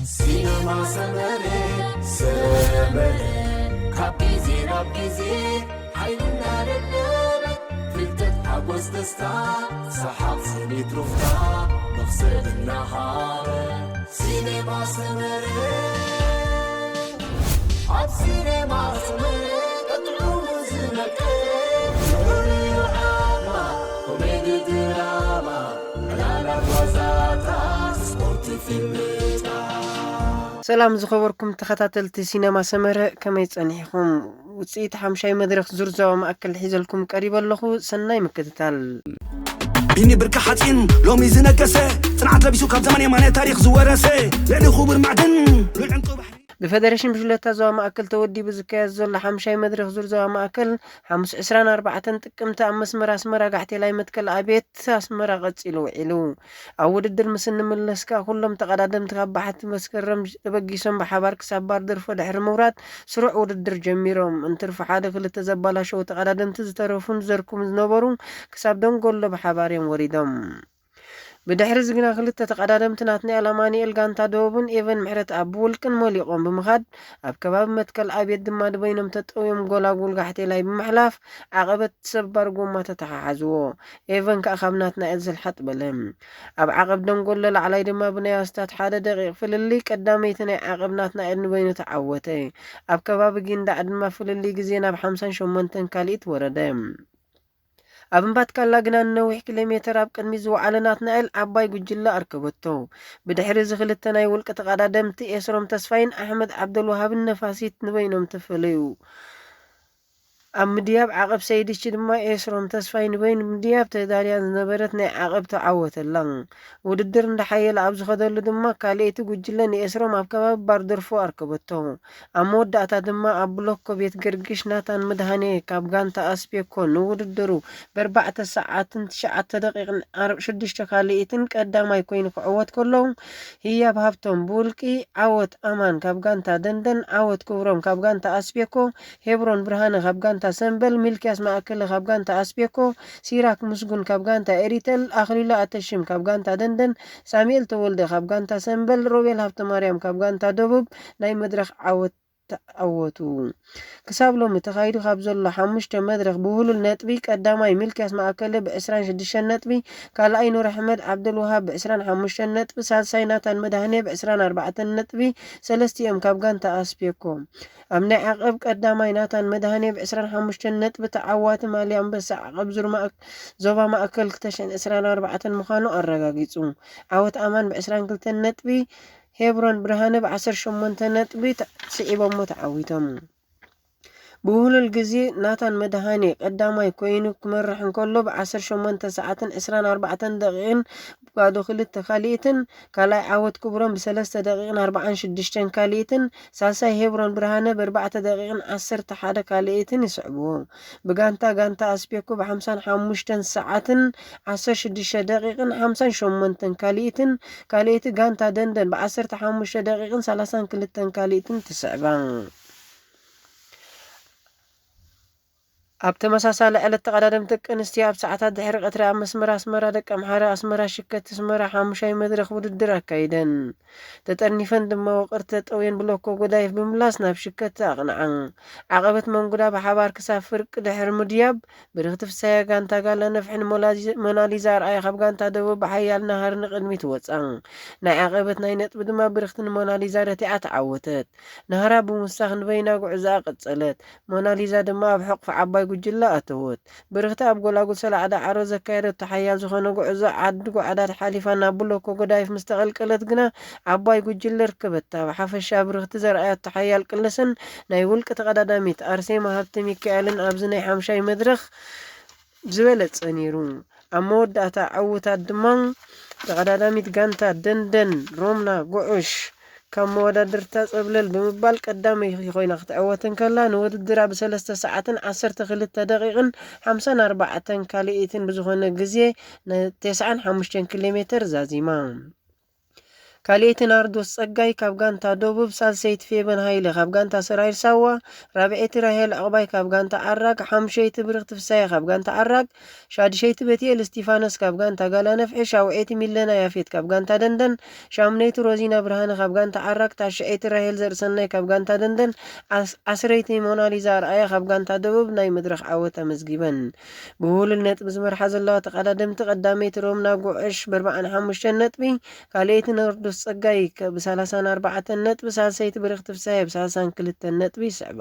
ሲነማ ሰመረ፣ ሰመረ፣ ካብ ግዜ ናብ ግዜ ሓይልና ደለበ፣ ፍልጠት ሓጎስ ደስታ፣ ሰሓቕ ስኒት ሩፍታ፣ መኽሰብ እናሃበ። ሲነማ ሰመረ፣ ኣብ ሲነማ ሰመረ፣ ጥዑሙ ዝነቀረ፣ ፍቕሪ ዓማ፣ ኮሜዲ ድራማ፣ ዕላላት ዋዛታት፣ ስፖርት ፊልምታት። ሰላም ዝኸበርኩም ተኸታተልቲ ሲነማ ሰመረ፣ ከመይ ጸኒሕኹም? ውጽኢት ሓምሻይ መድረኽ ዙር ዞባ ማእከል ሒዘልኩም ቀሪበ ኣለኹ። ሰናይ ምክትታል። ቢኒ ብርኪ ሓፂን ሎሚ ዝነገሰ፣ ፅንዓት ለቢሱ ካብ ዘመን የማነ ታሪኽ ዝወረሰ፣ ልዕሊ ክቡር ማዕድን ሉል ዕንቁ ባሕሪ። ብፌደሬሽን ብሽለታ ዞባ ማእከል ተወዲቡ ዝካየድ ዘሎ ሓምሻይ መድረኽ ዙር ዞባ ማእከል ሓሙስ ዕስራን ኣርባዕተን ጥቅምቲ ኣብ መስመር ኣስመራ ጋሕቴላይ መትከል ኣብየት ኣስመራ ቀጺሉ ውዒሉ። ኣብ ውድድር ምስ እንምለስ ከኣ ኩሎም ተቐዳደምቲ ካብ ባሕቲ መስከረም ተበጊሶም ብሓባር ክሳብ ባርደርፎ ድሕሪ ምውራድ ስሩዕ ውድድር ጀሚሮም። እንትርፎ ሓደ ክልተ ዘባላሸዉ ተቐዳደምቲ ዝተረፉን ዝዘርኩምን ዝነበሩ ክሳብ ደንጎሎ ብሓባር እዮም ወሪዶም። ብድሕሪ እዚ ግና ክልተ ተቐዳደምቲ ናትናኤል ኣማኑኤል ጋንታ ደቡብን ኤቨን ምሕረትኣብ ብውልቅን ሞሊቖም ብምኻድ ኣብ ከባቢ መትከል ኣብየት ድማ ንበይኖም ተጠውዮም ጎላጉል ጋሕቴላይ ብምሕላፍ ዓቐበት ሰባር ጎማ ተተሓሓዝዎ። ኤቨን ከኣ ካብ ናትናኤል ዝልሓጥ በለ። ኣብ ዓቐብ ደንጎሎ ላዕላይ ድማ ብናይ ኣስታት ሓደ ደቂቕ ፍልልይ ቀዳመይቲ ናይ ዓቐብ ናትናኤል ንበይኑ ተዓወተ። ኣብ ከባቢ ጊንዳዕ ድማ ፍልልይ ግዜ ናብ ሓምሳን ሸሞንተን ካልኢት ወረደ። ኣብ እምባትካላ ግና ንነዊሕ ኪሎ ሜተር ኣብ ቅድሚት ዝወዓለ ናትናኤል ዓባይ ጉጅለ ኣርከበቶ። ብድሕሪ እዚ ክልተ ናይ ውልቂ ተቐዳደምቲ ኤስሮም ተስፋይን ኣሕመድ ዓብደልወሃብን ነፋሲት ንበይኖም ተፈለዩ። ኣብ ምድያብ ዓቐብ ሰይድቺ ድማ ኤስሮም ተስፋይ ንበይኑ ምድያብ ተዳልያ ዝነበረት ናይ ዓቐብ ተዓወተላ። ውድድር እንዳሓየለ ኣብ ዝኸደሉ ድማ ካልኣይቲ ጉጅለ ንኤስሮም ኣብ ከባቢ ባርደርፎ ኣርከበቶ። ኣብ መወዳእታ ድማ ኣብ ብሎኮ ቤት ገርግሽ ናታን መድሃኔ ካብ ጋንታ ኣስቤኮ ንውድድሩ ብኣርባዕተ ሰዓትን ትሽዓተ ደቂቕን ዓር-፣ ሽዱሽተ ካልኢትን ቀዳማይ ኮይኑ ክዕወት ከሎ፣ ህያብ ሃብቶም ብውልቂ፣ ዓወት ኣማን ካብ ጋንታ ደንደን፣ ዓወት ክብሮም ካብ ጋንታ ኣስቤኮ፣ ሄብሮን ብርሃነ ካብ ጋንታ ሰምበል፣ ሚልክያስ ማእከለ ካብ ጋንታ ኣስቤኮ፣ ሲራክ ምስጉን ካብ ጋንታ ኤሪተል፣ ኣኽሊሉ ኣተሽም ካብ ጋንታ ደንደን፣ ሳሙኤል ተወልደ ካብ ጋንታ ሰምበል፣ ሮቤል ሃብተማርያም ካብ ጋንታ ደቡብ ናይ መድረኽ ዓወት ተዓወቱ። ክሳብ ሎሚ ተኻይዱ ካብ ዘሎ ሓሙሽተ መድረኽ ብውህሉል ነጥቢ ቀዳማይ ሚልክያስ ማእከለ ብዕስራን ሽዱሽተን ነጥቢ፣ ካልኣይ ኑር ኣሕመድ ዓብደልውሃብ ብዕስራን ሓሙሽተን ነጥቢ፣ ሳልሳይ ናታን መድሃኔ ብዕስራን ኣርባዕተን ነጥቢ፣ ሰለስቲኦም ካብ ጋንታ ኣስፔኮ። ኣብ ናይ ዓቐብ ቀዳማይ ናታን መድሃኔ ብዕስራን ሓሙሽተን ነጥቢ ተዓዋቲ ማልያ ኣንበሳ ዓቐብ ዙር ማእክ-፣ ዞባ ማእከል ክልተ ሽሕን ዕስራን ኣርባዕተን ምዃኑ ኣረጋጊጹ። ዓወት ኣማን ብዕስራን ክልተን ነጥቢ፣ ሄብሮን ብርሃነ ብዓሰርተ ሸሞንተ ነጥቢ ተ-፣ ስዒቦሞ ተዓዊቶም። ብውህሉል ግዜ ናታን መድሃኔ ቀዳማይ ኮይኑ ክመርሕ እንከሎ፣ ብዓሰርተ ሸሞንተ ሰዓትን ዕስራን ኣርባዕተን ደቂቕን ብባዶ ክልተ ካልኢትን፣ ካልኣይ ዓወት ክብሮም ብሰለስተ ደቂቕን ኣርባዓን ሽዱሽተን ካልኢትን፣ ሳልሳይ ሄብሮን ብርሃነ ብኣርባዕተ ደቂቕን ዓሰርተ ሓደ ካልኢትን ይስዕብዎ። ብጋንታ፣ ጋንታ ኣስፔኮ ብሓምሳን ሓሙሽተን ሰዓትን ዓሰርተ ሽዱሽተ ደቂቕን ሓምሳን ሸሞንተን ካልኢትን፣ ካልኣይቲ ጋንታ ደንደን ብዓሰርተ ሓሙሽተ ደቂቕን ሰላሳን ክልተን ካልኢትን ትስዕባ። ኣብ ተመሳሳሊ ዕለት ተቐዳደምቲ ደቂ ኣንስትዮ ኣብ ሰዓታት ድሕሪ ቀትሪ ኣብ መስመር ኣስመራ ደቂ ኣምሓራ ኣስመራ ሽከቲ ኣስመራ ሓሙሻይ መድረኽ ውድድር ኣካይደን። ተጠርኒፈን ድማ ውቕርቲ ተጠውየን ብሎኮ ጎዳይፍ ብምምላስ ናብ ሽከቲ ኣቕንዓ። ዓቐበት መንጉዳ ብሓባር ክሳብ ፍርቂ ድሕሪ ምድያብ፣ ብርኽቲ ፍሳየ ጋንታ ጋላ ነፍሒ ንሞላዚ-፣ ሞናሊዛ ኣርኣያ ካብ ጋንታ ደቡብ ብሓያል ናህሪ ንቕድሚት ወጻ። ናይ ዓቐበት ናይ ነጥቢ ድማ ብርኽቲ ንሞናሊዛ ረቲዓ ተዓወተት። ናህራ ብምውሳኽ ንበይና ጉዕዞኣ ቀጸለት። ሞናሊዛ ድማ ኣብ ሕቑፊ ዓባይ ጉጅለ ኣተወት። ብርኽቲ ኣብ ጎላጉል ሰላዕ ዳዕሮ ዘካየደቶ ሓያል ዝኾነ ጉዕዞ ዓዲ ጓዕዳድ ሓሊፋ ናብ ብሎኮ ጎዳይፍ ምስ ተቐልቀለት ግና ዓባይ ጉጅለ ርከበታ። ብሓፈሻ ብርኽቲ ዘርኣያቶ ሓያል ቅልስን ናይ ውልቂ ተቐዳዳሚት ኣርሴማ ሃብተ ሚካኤልን ኣብዚ ናይ ሓምሻይ መድረኽ ዝበለጸ ነይሩ። ኣብ መወዳእታ ዕውታት ድማ ተቐዳዳሚት ጋንታ ደንደን ሮምና ጉዑሽ ካብ መወዳድርታ ጸብለል ብምባል ቀዳመይቲ ኮይና ክትዕወት እንከላ፣ ንውድድራ ብሰለስተ ሰዓትን ዓሰርተ ክልተ ደቂቕን ሓምሳን ኣርባዕተን ካልኢትን ብዝኾነ ግዜ ን-፣ ተስዓን ሓሙሽተን ኪሎ ሜተር ዛዚማ። ካልኣይቲ ናርዶስ ጸጋይ ካብ ጋንታ ደቡብ፣ ሳልሰይቲ ፌበን ሃይለ ካብ ጋንታ ሰራይር ሳዋ፣ ራብዐይቲ ራሄል ዕቕባይ ካብ ጋንታ ኣራግ፣ ሓምሸይቲ ብርኽቲ ፍሳየ ካብ ጋንታ ኣራግ፣ ሻድሸይቲ በትኤል እስቲፋኖስ ካብ ጋንታ ጋላ ነፍሒ፣ ሻውዐይቲ ሚለና ያፌት ካብ ጋንታ ደንደን፣ ሻምነይቲ ሮዚና ብርሃነ ካብ ጋንታ ኣራግ፣ ታሽዐይቲ ራሄል ዘርእሰናይ ካብ ጋንታ ደንደን፣ ዓስረይቲ ሞናሊዛ ኣርኣያ ካብ ጋንታ ደቡብ ናይ መድረኽ ዓወት ኣመዝጊበን። ብውህሉል ነጥቢ ዝመርሓ ዘለዋ ተቐዳደምቲ ቀዳመይቲ ሮምና ጉዕሽ ብ ኣርባዓን ሓሙሽተን ነጥቢ፣ ካልኣይቲ ናርዶስ ጸጋይ ብ ሰላሳን ኣርባዕተን ነጥቢ፣ ሳልሰይቲ ብርኽቲ ፍሳየ ብ ሰላሳን ክልተን ነጥቢ ይስዕባ።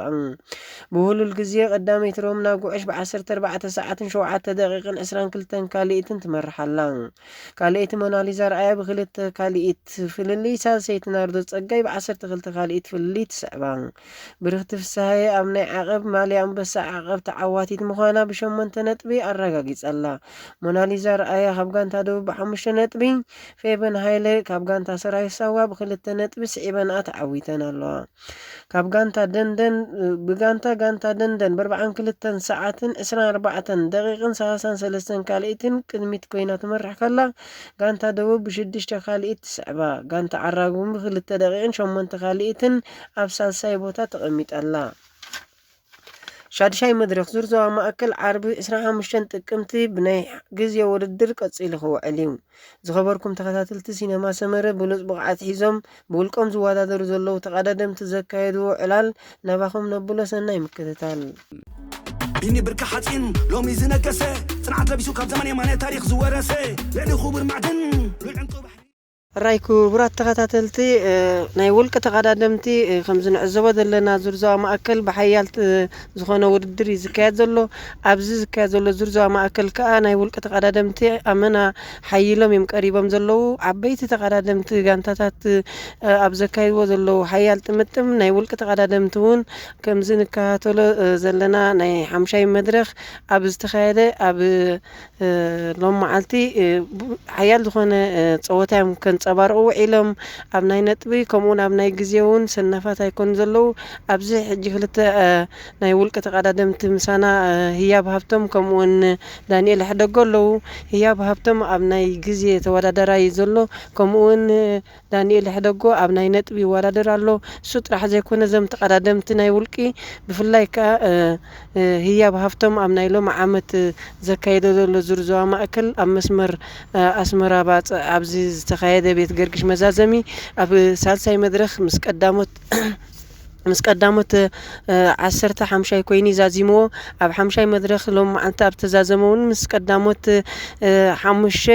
ብውህሉል ግዜ ቀዳመይቲ ሮምና ጉዕሽ ብ ዓሰርተ ኣርባዕተ ሰዓትን ሸውዓተ ደቂቕን ዕስራን ክልተን ካልኢትን ትመርሓ ኣላ። ካልኣይቲ ሞናሊዛ ኣርኣያ ብክልተ ካልኢት ፍልልይ፣ ሳልሰይቲ ናርዶስ ጸጋይ ብ ዓሰርተ ክልተ ካልኢት ፍልልይ ትስዕባ። ብርኽቲ ፍስሃየ ኣብ ናይ ዓቐብ ማልያ ኣንበሳ ዓቐብ ተዓዋቲት ምዃና ብሸሞንተ ነጥቢ ኣረጋጊጻ ኣላ። ሞናሊዛ ኣርኣያ ካብ ጋንታ ደቡብ ብሓሙሽተ ነጥቢ፣ ፌበን ሃይለ ካብ ጋንታ ሰራዊት ሳዋ ብክልተ ነጥቢ ስዒበንኣ ተዓዊተን ኣለዋ። ካብ ጋንታ ደንደን፣ ብጋንታ ጋንታ ደንደን ብ ኣርባዓን ክልተን ሰዓትን ዕስራን ኣርባዕተን ደቂቕን ሰላሳን ሰለስተን ካልኢትን ቅድሚት ኮይና ትመርሕ ከላ፣ ጋንታ ደቡብ ብሽዱሽተ ካልኢት ትስዕባ። ጋንታ ዓራግ እውን ብክልተ ደቂቕን ሸሞንተ ካልኢትን ኣብ ሳልሳይ ቦታ ተቐሚጣ ኣላ። ሻድሻይ መድረኽ ዙር ዞባ ማእከል ዓርቢ ዕስራን ሓሙሽተን ጥቅምቲ ብናይ ግዜ ውድድር ቀጺሉ ክውዕል እዩ። ዝኸበርኩም ተኸታተልቲ ሲነማ ሰመረ፣ ብሉጽ ብቕዓት ሒዞም ብውልቆም ዝወዳደሩ ዘለዉ ተቐዳደምቲ ዘካየድዎ ዕላል ናባኹም ነብሎ። ሰናይ ምክትታል። ቢኒ ብርኪ ሓፂን ሎሚ ዝነገሰ፣ ፅንዓት ለቢሱ ካብ ዘመን የማነ ታሪኽ ዝወረሰ፣ ልዕሊ ክቡር ማዕድን ልዑል ዕንቁ ባሕሪ። ሕራይ ክቡራት ተኸታተልቲ፣ እ፣ ናይ ውልቂ ተቐዳደምቲ፣ እ፣ ከም ዝንዕዘቦ ዘለና ዙር ዞባ ማእከል ብሓያል፣ እ፣ ዝኾነ ውድድር እዩ ዝካየድ ዘሎ። ኣብዚ ዝካየድ ዘሎ ዙር ዞባ ማእከል ከኣ ናይ ውልቂ ተቐዳደምቲ ኣመና ሓይሎም እዮም ቀሪቦም ዘለዉ። ዓበይቲ ተቐዳደምቲ ጋንታታት፣ እ፣ ኣብ ዘካይድዎ ዘለዉ ሓያል ጥምጥም ናይ ውልቂ ተቐዳደምቲ እውን ከምዚ ንከታተሎ፣ እ፣ ዘለና ናይ ሓምሻይ መድረኽ ኣብ ዝተኻየደ ኣብ እ፣ ሎም መዓልቲ፣ እ፣ ቡ-፣ ሓያል ዝኾነ፣ እ፣ ጸወታ እዮም ከንጸባርቑ ውዒሎም። ኣብ ናይ ነጥቢ ከምኡውን ኣብ ናይ ግዜ እውን ሰናፋት ኣይኮኑ ዘለዉ። ኣብዚ ሕጂ ክልተ፣ እ፣ ናይ ውልቂ ተቐዳደምቲ ምሳና፣ እ፣ ህያብ ሃብቶም ከምኡውን ዳንኤል ሕደጎ ኣለዉ። ህያብ ሃብቶም ኣብ ናይ ግዜ ተወዳደራይ ዘሎ፣ ከምኡውን፣ እ፣ ዳንኤል ሕደጎ ኣብ ናይ ነጥቢ ይወዳደር ኣሎ። እሱ ጥራሕ ዘይኮነ፣ እዞም ተቐዳደምቲ ናይ ውልቂ፣ ብፍላይ ከኣ፣ እ፣ እ፣ ህያብ ሃብቶም ኣብ ናይ ሎሚ ዓመት፣ እ፣ ዘካየዶ ዘሎ ዙር ዞባ ማእከል ኣብ መስመር፣ እ፣ ኣስመራ ባጽዕ ኣብዚ ዝተኻየደ ቤት ገርግሽ መዛዘሚ ኣብ ሳልሳይ መድረኽ ምስ ቀዳሞት ምስ ቀዳሞት፣ እ፣ ዓሰርተ ሓምሻይ ኮይኑ ዛዚምዎ። ኣብ ሓምሻይ መድረኽ ሎም መዓልቲ ኣብ ተዛዘመ እውን ምስ ቀዳሞት፣ እ፣ ሓሙሽተ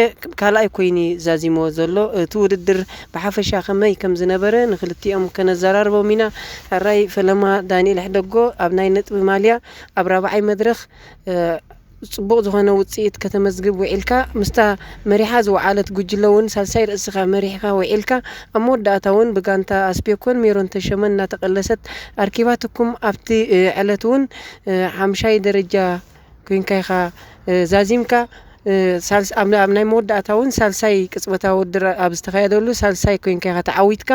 ካልኣይ ኮይኑ ዛዚምዎ ዘሎ። እቲ ውድድር ብሓፈሻ ከመይ ከም ዝነበረ ንክልቲኦም ከነዘራርቦም ኢና። ሕራይ ፈለማ ዳንኤል ሕደጎ ኣብ ናይ ነጥቢ ማልያ ኣብ ራብዓይ መድረኽ፣ እ፣ ጽቡቕ ዝኾነ ውጽኢት ከተመዝግብ ውዒልካ፣ ምስታ መሪሓ ዝወዓለት ጉጅለ እውን ሳልሳይ ርእስኻ መሪሕኻ ውዒልካ፣ ኣብ መወዳእታ እውን ብጋንታ ኣስቤኮን ሜሮን ተሸመን እናተቐለሰት ኣርኪባትኩም ኣብቲ፣ እ፣ ዕለት እውን፣ እ፣ ሓምሻይ ደረጃ ኮይንካ ኢኻ፣ እ፣ ዛዚምካ። እ፣ ሳልስ-፣ ኣብ፣ ኣብ ናይ መወዳእታ እውን ሳልሳይ ቅጽበታዊ ውድድር ኣብ ዝተኻየደሉ ሳልሳይ ኮይንካ ኢኻ ተዓዊትካ።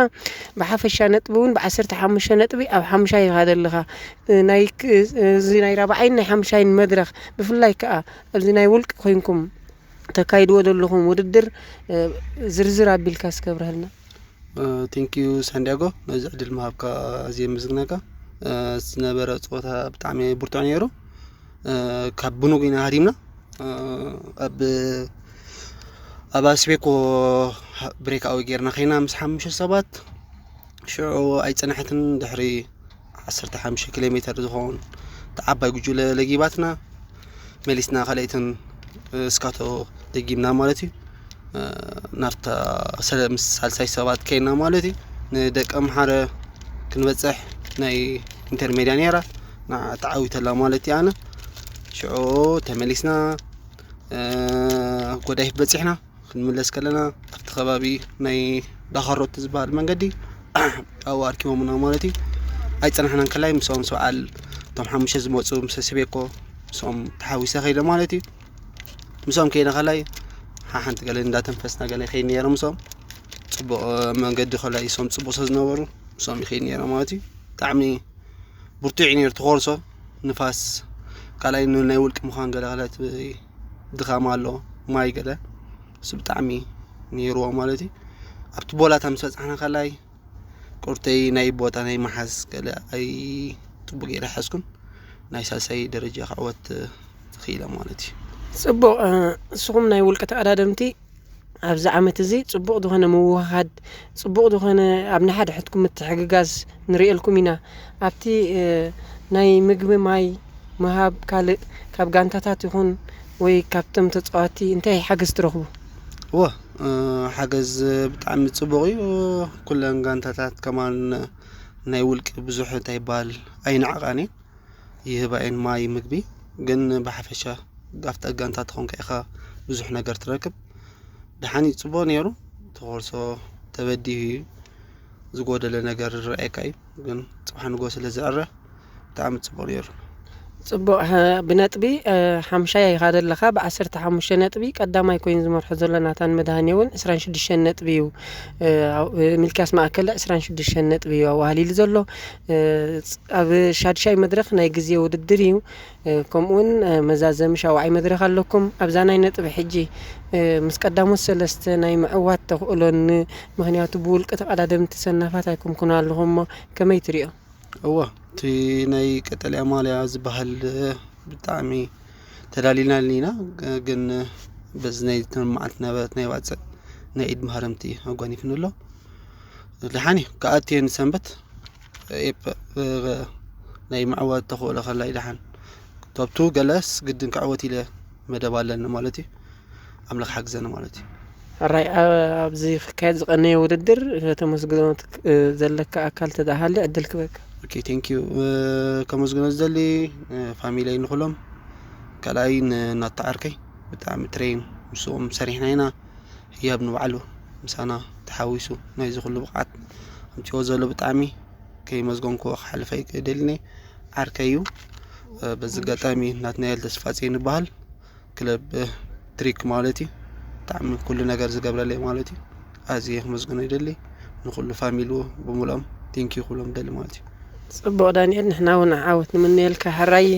ብሓፈሻ ነጥቢ እውን ብዓሰርተ ሓሙሽተ ነጥቢ ኣብ ሓምሻይ ኢኻ ዘለኻ። እ፣ ናይ ክ-፣ እዚ ናይ ራብዓይን ናይ ሓምሻይን መድረኽ ብፍላይ ከኣ ኣብዚ ናይ ውልቂ ኮይንኩም ተካይድዎ ዘለኹም ውድድር፣ እ፣ ዝርዝር ኣቢልካ እስከ ኣብርሃልና። እ፣ ቴንክ ዩ ሳንዲያጎ፣ ነዚ ዕድል ምሃብካ ኣዝየ የመስግነካ። እ፣ ዝነበረ ጸወታ ብጣዕሚ ብርቱዕ ነይሩ። እ፣ ካብ ብንጉ ኢና ሃዲምና። እ፣ ኣብ፣ ኣብ ኣስቤኮ ብሬክ ኣወይ ጌርና ከይና ምስ ሓሙሽተ ሰባት ሽዑ ኣይጸንሐትን። ድሕሪ ዓሰርተ ሓሙሽተ ኪሎ ሜተር ዝኸውን እቲ ዓባይ ጉጅለ ለጊባትና፣ መሊስና ካልኣይትን፣ እ፣ እስካቶ ደጊምና ማለት እዩ። እ፣ ናብታ ሰለ-፣ ምስ ሳልሳይ ሰባት ከይና ማለት እዩ። ንደቂ ኣምሓረ ክንበጽሕ ናይ ኢንተርሜድያ ነይራ፣ ንዓ ተዓዊተላ ማለት እዩ። ኣነ ሽዑ ተመሊስና፣ እ፣ ጎዳይፍ በጺሕና። ክንምለስ ከለና ኣብቲ ከባቢ ናይ ዳኻሮት ዝበሃል መንገዲ ኣብኡ ኣርኪቦምና ማለት እዩ። ኣይጸናሕናን ከላይ ምስኦም ሰብዓል እቶም ሓሙሽተ ዝመጹ ምስ ሰቤኮ ምስኦም ተሓዊሰ ከይደ ማለት እዩ። ምስኦም ከይደ ከላይ ሓሓንቲ ገለ እንዳተንፈስና ገለ ይኸይድ ነይረ ምስኦም። ጽቡቕ መንገዲ ከላይ እሶም ጽቡቕ ስለ ዝነበሩ ምስኦም ይኸይድ ነይረ ማለት እዩ። ብጣዕሚ ብርቱዕ እዩ ነይሩ እቲ ኮርሶ። ንፋስ ካልኣይ ን-፣ ናይ ውልቂ ምዃን ገለ ገለ እቲ ድኻም ኣሎ፣ ማይ ገለ እሱ ብጣዕሚ ነይርዎ ማለት እዩ። ኣብቲ ቦላታ ምስ በጻሕና ከላይ ቁርተይ ናይ ቦታ ናይ መሓዝ ገለ ኣይ ጽቡቅ ገይረ ሓዝኩን ናይ ሳልሳይ ደረጃ ክዕወት ክኢለ ማለት እዩ። ጽቡቕ። ንስኹም ናይ ውልቂ ተቐዳደምቲ ኣብዚ ዓመት እዚ ጽቡቕ ዝኾነ ምውህሃድ፣ ጽቡቕ ዝኾነ ኣብ ንሓድሕድኩም ምትሕግጋዝ ንርእየልኩም ኢና። ኣብቲ ናይ ምግቢ፣ ማይ ምሃብ፣ ካልእ ካብ ጋንታታት ይኹን ወይ ካብቶም ተጻወትቲ እንታይ ሓገዝ ትረኽቡ? እወ፣ ሓገዝ ብጣዕሚ ጽቡቕ እዩ። ኩለን ጋንታታት ከማን ናይ ውልቂ ብዙሕ እንታይ ይበሃል ኣይንዕቓን እየን፣ ይህባ እየን ማይ፣ ምግቢ። ግን ብሓፈሻ ኣብታ ጋንታ ተኾንካ ኢኻ ብዙሕ ነገር ትረክብ። ደሓን እዩ፣ ጽቡቕ ነይሩ። ተኾርሶ ተበዲሁ እዩ፣ ዝጎደለ ነገር ዝረኣየካ እዩ። ግን ጽባሕ ንጎ ስለ ዝዕረ ብጣዕሚ ጽቡቕ ነይሩ። ጽቡቕ። ብነጥቢ ሓምሻይ ኢኻ ዘለኻ፣ ብዓሰርተ ሓሙሽተ ነጥቢ ቀዳማይ ኮይኑ ዝመርሖ ዘሎ ናታን መድሃኔ እውን ዕስራን ሽዱሽተን ነጥቢ እዩ። ሚልክያስ ማእከለ ዕስራን ሽዱሽተን ነጥቢ እዩ ኣዋሃሊሉ ዘሎ። ኣብ ሻድሻይ መድረኽ ናይ ግዜ ውድድር እዩ። ከምኡውን መዛዘሚ ሻውዓይ መድረኽ ኣለኩም። ኣብዛ ናይ ነጥቢ ሕጂ ምስ ቀዳሞት ሰለስተ ናይ ምዕዋት ተኽእሎን፣ ምኽንያቱ ብውልቂ ተቐዳደምቲ ሰናፋት ኣይኮምኩን ኣለኹም እሞ ከመይ ትሪኦ? እወ፣ እቲ ናይ ቀጠልያ ማልያ ዝበሃል ብጣዕሚ ተዳሊና ኢና፣ ግን በዚ ናይ መዓልቲ ነበረት ናይ ባጽዕ ናይ ኢድ ማህረምቲ ኣጓኒፍኒ ኣሎ። ደሓን እዩ፣ ክኣቱ እየ ንሰንበት። ኤፕ ናይ ምዕዋት ተኽእሎ ከላይ ደሓን ቶፕ ቱ ገለስ ግድን ክዕወት ኢለ መደብ ኣለኒ ማለት እዩ። ኣምላኽ ሓግዘኒ ማለት እዩ። ሕራይ፣ ኣብዚ ክካየድ ዝቐነየ ውድድር ከተመስግኖ ዘለካ ኣካል ተዳሃለ ዕድል ክበካ። ኦኬ፣ ቴንክ ዩ። ከመስግኖ ዝደሊ ፋሚለይ ንኩሎም፣ ካልኣይ ንናታ ዓርከይ፣ ብጣዕሚ ትሬን ምስኦም ሰሪሕና ኢና። ህያብ ንባዕሉ ምሳና ተሓዊሱ ናይዚ ኩሉ ብቕዓት ኣምፅኦ ዘሎ ብጣዕሚ ከይመስገንኩዎ ክሓልፍ ኣይደልን እየ። ዓርከይ እዩ። በዚ ኣጋጣሚ ናትናኤል ተስፋጽዮን ይበሃል። ክለብ ትሪክ ማለት እዩ። ብጣዕሚ ኩሉ ነገር ዝገብረለይ ማለት እዩ። ኣዝየ ክመስግኖ ይደሊ። ንኩሉ ፋሚሉ ብምልኦም ቴንኪዩ ክብሎም ደሊ ማለት እዩ። ጽቡቕ ዳንኤል፣ ንሕና እውን ዓወት ንምነየልካ። ሕራይ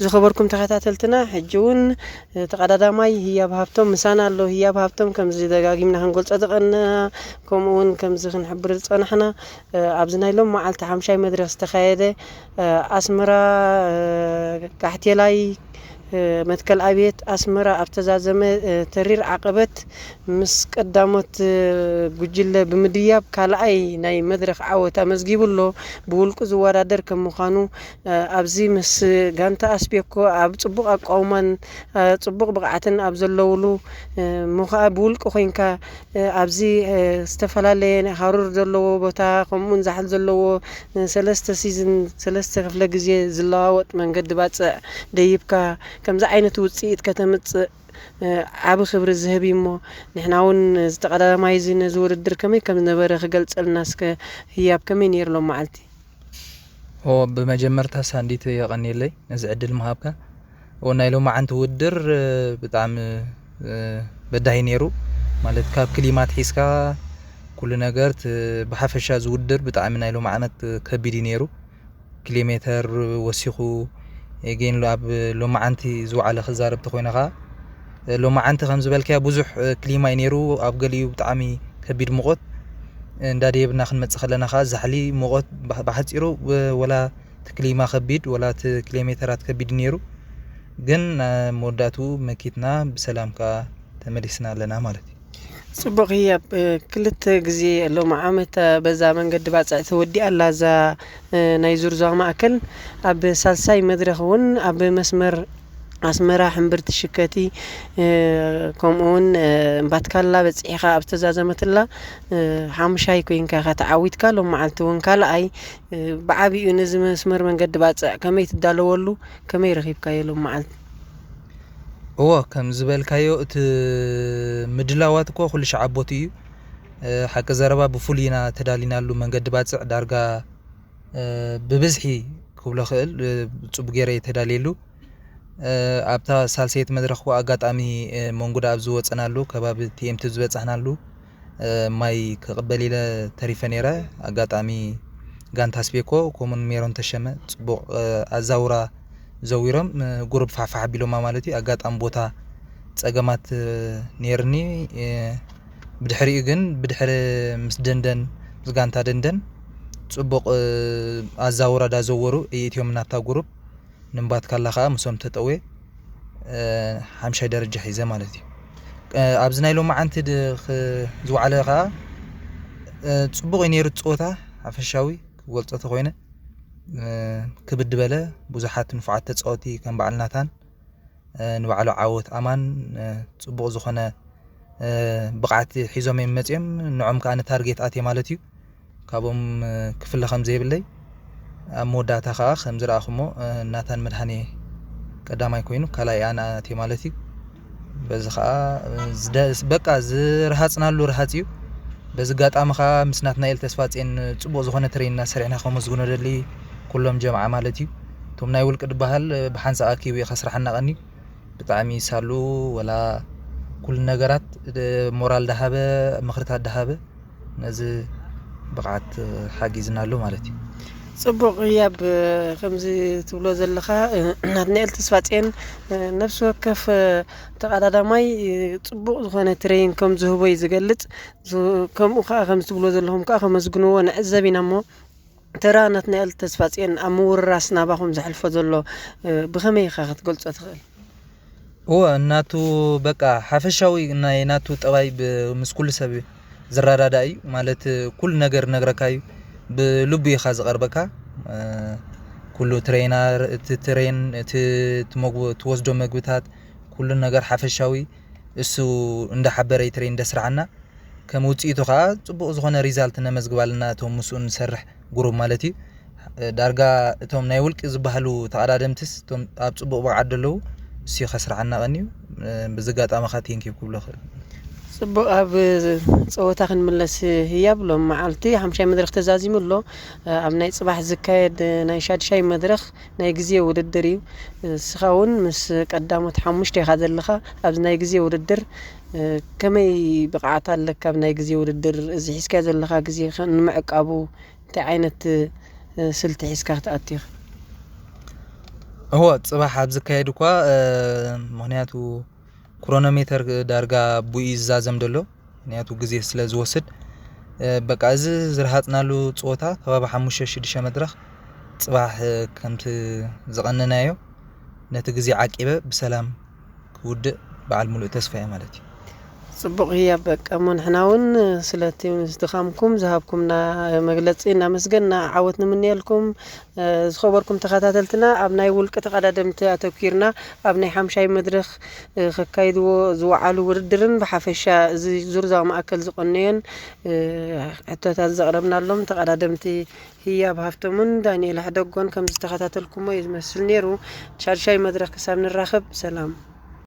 ዝኸበርኩም ተኸታተልትና፣ ሕጂ እውን ተቐዳዳማይ ህያብ ሃብቶም ምሳና ኣሎ። ህያብ ሃብቶም ከምዚ ደጋጊምና ክንገልጾ ዝቐንና፣ ከምኡ እውን ከምዚ ክንሕብር ዝጸናሕና፣ ኣብዚ ናይ ሎም መዓልቲ ሓምሻይ መድረኽ ዝተኻየደ ኣስመራ ጋሕቴላይ መትከል ኣብየት ኣስመራ ኣብ ተዛዘመ ተሪር ዓቐበት ምስ ቀዳሞት ጉጅለ ብምድያብ ካልኣይ ናይ መድረኽ ዓወት ኣመዝጊቡ ኣሎ። ብውልቁ ዝወዳደር ከም ምዃኑ ኣብዚ ምስ ጋንታ ኣስቤኮ ኣብ ጽቡቕ ኣቋውማን ጽቡቕ ብቕዓትን ኣብ ዘለውሉ ምዃ ብውልቂ ኮይንካ ኣብዚ ዝተፈላለየ ሃሩር ዘለዎ ቦታ ከምኡውን ዛሕል ዘለዎ ሰለስተ ሲዝን ሰለስተ ክፍለ ግዜ ዝለዋወጥ መንገዲ ባጽዕ ደይብካ ከምዚ ዓይነት ውፅኢት ከተምፅእ ዓብ ክብሪ ዝህብ እዩ እሞ ንሕና እውን ዝተቐዳማይ እዚ ነዚ ውድድር ከመይ ከም ዝነበረ ክገልፀልና እስከ ህያብ ከመይ ነይሩ ሎም መዓልቲ? ኦ ብመጀመርታ ሳንዲት የቐንየለይ ነዚ ዕድል ምሃብካ። ኦ ናይ ሎማዓንቲ ውድድር ብጣዕሚ በዳሂ ነይሩ። ማለት ካብ ክሊማ ኣትሒዝካ ኩሉ ነገር ብሓፈሻ ዝውድር ብጣዕሚ ናይ ሎማዓመት ከቢድ እዩ ነይሩ። ኪሎ ሜተር ወሲኹ ጌን ኣብ ሎማዓንቲ ዝወዓለ ክዛረብ ተኮይነ ከዓ ሎማዓንቲ ከም ዝበልካያ ብዙሕ ክሊማ እዩ ነይሩ። ኣብ ገሊኡ ብጣዕሚ ከቢድ ሙቐት እንዳደየብና ክንመፅእ ከለና ከዓ ዛሕሊ ሙቐት ብሓፂሩ ወላ እቲ ክሊማ ከቢድ ወላ እቲ ኪሎ ሜተራት ከቢድ ነይሩ። ግን መወዳእትኡ መኪትና ብሰላም ከዓ ተመሊስና ኣለና ማለት እዩ። ጽቡቕ ህያብ፣ ክልተ ግዜ ሎሚ ዓመት በዛ መንገዲ ባጽዕ ተወዲኣ ኣላ እዛ ናይ ዙርዛ ማእከል። ኣብ ሳልሳይ መድረኽ እውን ኣብ መስመር ኣስመራ ሕምብርቲ ሽከቲ ከምኡ እውን እምባትካላ በጺሕኻ ኣብ ዝተዛዘመትላ ሓሙሻይ ኮይንካ ኢኻ ተዓዊትካ። ሎም መዓልቲ እውን ካልኣይ ብዓቢኡ ነዚ መስመር መንገዲ ባጽዕ ከመይ ትዳለወሉ ከመይ ረኺብካዮ ሎም መዓልቲ? እወ ከም ዝበልካዮ እቲ ምድላዋት እኮ ኩሉ ሻዕ ኣቦት እዩ። ሓቂ ዘረባ ብፍሉይ ኢና ተዳሊናሉ መንገዲ ባጽዕ ዳርጋ ብብዝሒ ክብሎ ክእል ጽቡቅ ገይረ እየ ተዳልየሉ። ኣብታ ሳልሰየት መድረኽ እኮ ኣጋጣሚ መንጉዳ ኣብ ዝወፀናሉ ከባቢ ቲኤምቲ ዝበፃሕናሉ ማይ ክቕበል ኢለ ተሪፈ ነይረ። ኣጋጣሚ ጋንታ ስቤኮ ከምኡን ሜሮን ተሸመ ፅቡቕ ኣዛውራ ዘዊሮም ጉሩብ ፋሕፋሕ ኣቢሎማ ማለት እዩ። ኣጋጣሚ ቦታ ፀገማት ነይርኒ ብድሕሪኡ ግን ብድሕሪ ምስ ደንደን ምስ ጋንታ ደንደን ጽቡቕ ኣዛውራ ዳዘወሩ እይእትዮም ናታ ጉሩብ። ንምባትካላ ከዓ ምሶም ተጠውየ ሓምሻይ ደረጃ ሒዘ ማለት እዩ። ኣብዚ ናይ ሎማዓንቲ ዝወዓለ ከዓ ጽቡቕ እዩ ነይሩ። ጸወታ ሓፈሻዊ ክገልጾ ተኮይነ ክብድ በለ ብዙሓት ንፉዓት ተፃወቲ ከም በዓል ናታን ንባዕሉ ዓወት ኣማን ጽቡቕ ዝኾነ ብቕዓት ሒዞም እዮም መፅኦም። ንዖም ከዓ ንታርጌት ኣትየ ማለት እዩ። ካብኦም ክፍለ ከም ዘይብለይ ኣብ መወዳእታ ከዓ ከም ዝረኣኹሞ ናታን መድሃኔ ቀዳማይ ኮይኑ ካልኣይ ኣነ ኣትየ ማለት እዩ። በዚ ከዓ በቃ ዝረሃፅናሉ ረሃፅ እዩ። በዚ ኣጋጣሚ ከዓ ምስ ናትናኤል ተስፋፅን ፅቡቕ ዝኾነ ትሬን እናሰሪሕና ከመስግኖ ደሊ ኩሎም ጀምዓ ማለት እዩ። እቶም ናይ ውልቂ ድበሃል ብሓንሳእ ኣኪቡ እዩ ከስራሓና ቀኒ ብጣዕሚ ሳሉ ወላ ኩሉ ነገራት ሞራል ዳሃበ ምኽርታት ዳሃበ ነዚ ብቕዓት ሓጊዝና ኣሎ ማለት እዩ። ጽቡቕ ህያብ ከምዚ ትብሎ ዘለኻ ናትናኤል ተስፋጽዮን ነፍሲ ወከፍ ተቐዳዳማይ ጽቡቕ ዝኾነ ትሬን ከም ዝህቦ እዩ ዝገልጽ። ከምኡ ከዓ ከምዚ ትብሎ ዘለኹም ከዓ ከመስግንዎ ንዕዘብ ኢና እሞ ተራ ናትናኤል ተስፋጽዮን ኣብ ምውርራስ ናባኹም ዘሕልፎ ዘሎ ብኸመይ ኢኻ ክትገልጾ ትኽእል? እወ እናቱ በቃ ሓፈሻዊ ናይ ናቱ ጠባይ ምስ ኩሉ ሰብ ዝረዳዳ እዩ። ማለት ኩሉ ነገር ነግረካ እዩ። ብልቡ ኢኻ ዝቐርበካ። ኩሉ ትሬናር እቲ ትሬን እቲ ትወስዶ መግብታት ኩሉ ነገር ሓፈሻዊ እሱ እንዳሓበረ እዩ ትሬን ደስርዓና። ከም ውፅኢቱ ከዓ ፅቡቕ ዝኾነ ሪዛልት ነመዝግብ ኣለና እቶም ምስኡ ንሰርሕ ጉሩብ ማለት እዩ። ዳርጋ እቶም ናይ ውልቂ ዝበሃሉ ተቐዳደምትስ እቶም ኣብ ፅቡቕ ብቕዓት ዘለዉ እሱ ከስርዓና ቀንዩ። ብዚ ኣጋጣሚ ከዓ ቴንኪው ክብሎ ክእል። ጽቡቕ ኣብ ፀወታ ክንምለስ ህያብ ሎም መዓልቲ ሓምሻይ መድረክ ተዛዚሙ ኣሎ። ኣብ ናይ ፅባሕ ዝካየድ ናይ ሻድሻይ መድረክ ናይ ግዜ ውድድር እዩ። ንስኻ እውን ምስ ቀዳሞት ሓሙሽተ ኢኻ ዘለኻ ኣብዚ ናይ ግዜ ውድድር። ከመይ ብቕዓት ኣለካ ኣብ ናይ ግዜ ውድድር? እዚ ሒዝካዮ ዘለኻ ግዜ ንምዕቃቡ እንታይ ዓይነት ስልቲ ሒዝካ ክትኣቱ ኢኻ? እወ ፅባሕ ኣብ ዝካየድ እኳ ምክንያቱ ክሮኖሜተር ዳርጋ ብኡ እዩ ዝዛዘም ዘሎ። ምክንያቱ ግዜ ስለ ዝወስድ በቃ እዚ ዝረሃፅናሉ ፀወታ ከባቢ ሓሙሽተ ሽዱሽተ መድረክ ፅባሕ ከምቲ ዝቐነናዮ ነቲ ግዜ ዓቂበ ብሰላም ክውድእ በዓል ሙሉእ ተስፋ እየ ማለት እዩ። ጽቡቕ ህያብ በቃ እሞ ንሕና እውን ስለቲ ምስ ድኻምኩም ዝሃብኩምና መግለጺ እናመስገንና ዓወት ንምንየልኩም። ዝኸበርኩም ተኸታተልትና ኣብ ናይ ውልቂ ተቐዳደምቲ ኣተኪርና ኣብ ናይ ሓምሻይ መድረኽ ከካይድዎ ዝወዓሉ ውድድርን ብሓፈሻ እዚ ዙርዛዊ ማእከል ዝቐነዮን ሕቶታት ዘቕረብናሎም ተቐዳደምቲ ህያብ ሃፍቶምን ዳንኤል ሕደጎን ከም ዝተኸታተልኩሞ እዩ ዝመስል ነይሩ። ሻድሻይ መድረኽ ክሳብ ንራኸብ ሰላም።